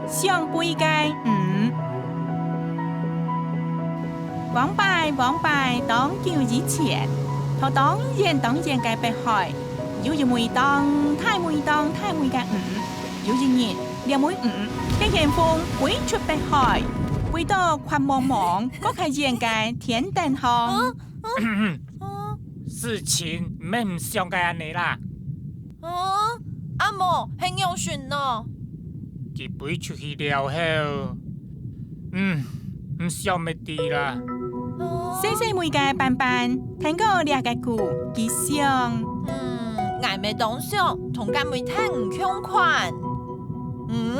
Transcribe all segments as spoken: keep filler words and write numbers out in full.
想飛个魚。往擺，往擺，當久以前，在當遠當遠个北海，有一尾當大尾當大尾个魚。有一日，這尾魚突然風飛出北海，飛到闊茫茫、過較遠个天頂項。 事情毋係你想个恁呢啦。哦，啊無，係仰般呢？佢飛出去了後，嗯，毋想乜知啦。細細尾个斑斑，聽過這個故，佢想：嗯，𠊎乜當想同該尾大魚共款。嗯，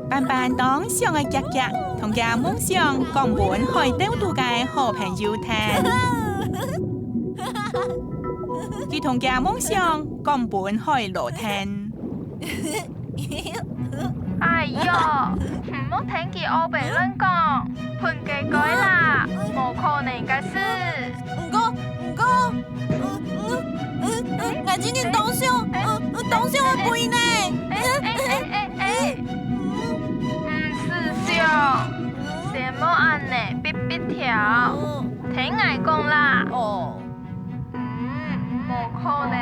斑斑當想愛遽遽同厥夢想講分海竇肚个好朋友聽。佢同厥夢想講分海螺聽。哎喲，毋好聽佢烏白亂講，分佢改啦，無可能个事。毋過，毋過， 嗯，嗯，嗯，𠊎真正當想，嗯，嗯，當想愛飛呢。哎，哎，哎，哎，哎，毋使想，先莫恁呢嗶嗶跳，聽𠊎講啦。哦。嗯，無可能，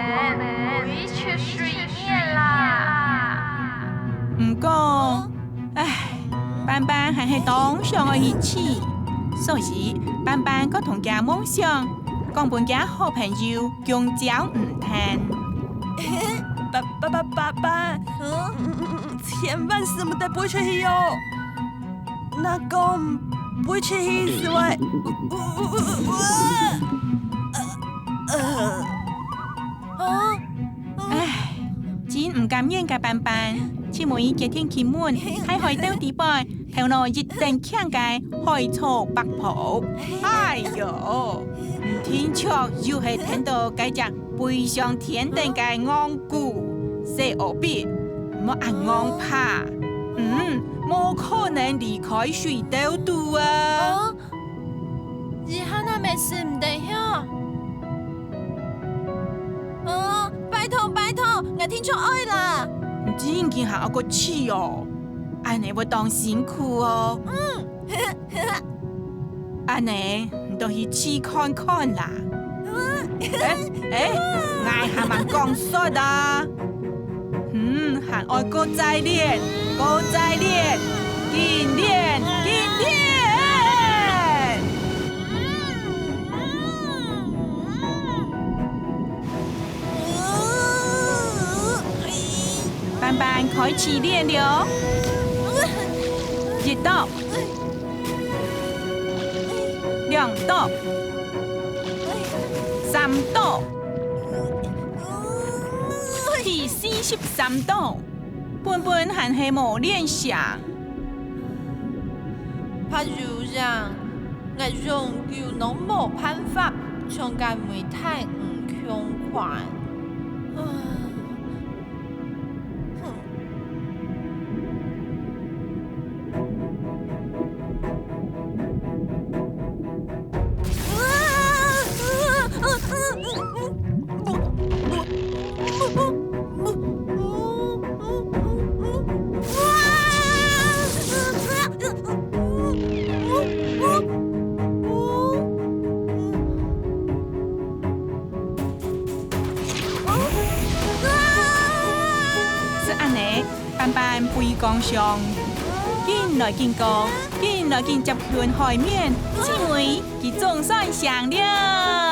飛出水面啦。毋過， 唉，斑斑還係當想愛去試，所以斑斑就同厥夢想講分厥好朋友弓蕉魚聽。斑，斑，斑，斑斑，嗯，嗯，嗯，嗯，千萬毋好飛出去哦！若講飛出去就會，呃，呃，呃，啊？ 唉，真毋甘願个斑斑，就尾決定去問在海竇底背頭腦一等慶个海草伯婆。哎喲，你定著又係聽著該隻飛上天頂个戇牯，細烏筆，莫恁戇怕。嗯，無可能離開水竇肚啊。哦， 這下哪乜使毋得喲？哦，拜託，拜託，𠊎定著愛啦！你真經還愛過試哦？恁呢會當辛苦哦。嗯。恁呢，你就去試看看啦。嗯。哎，哎，𠊎還吂講煞啊！ 嗯，還愛過再練，過再練，緊練，緊練！斑斑開始練了，一到，兩到，三到。 第四十三到，本本還係無練成。白如陽，𠊎永久攏無辦法像該尾大魚共款。唉，哼。 就恁呢，斑斑飛到上，緊來緊高，緊來緊接近海面，最尾佢總算成了。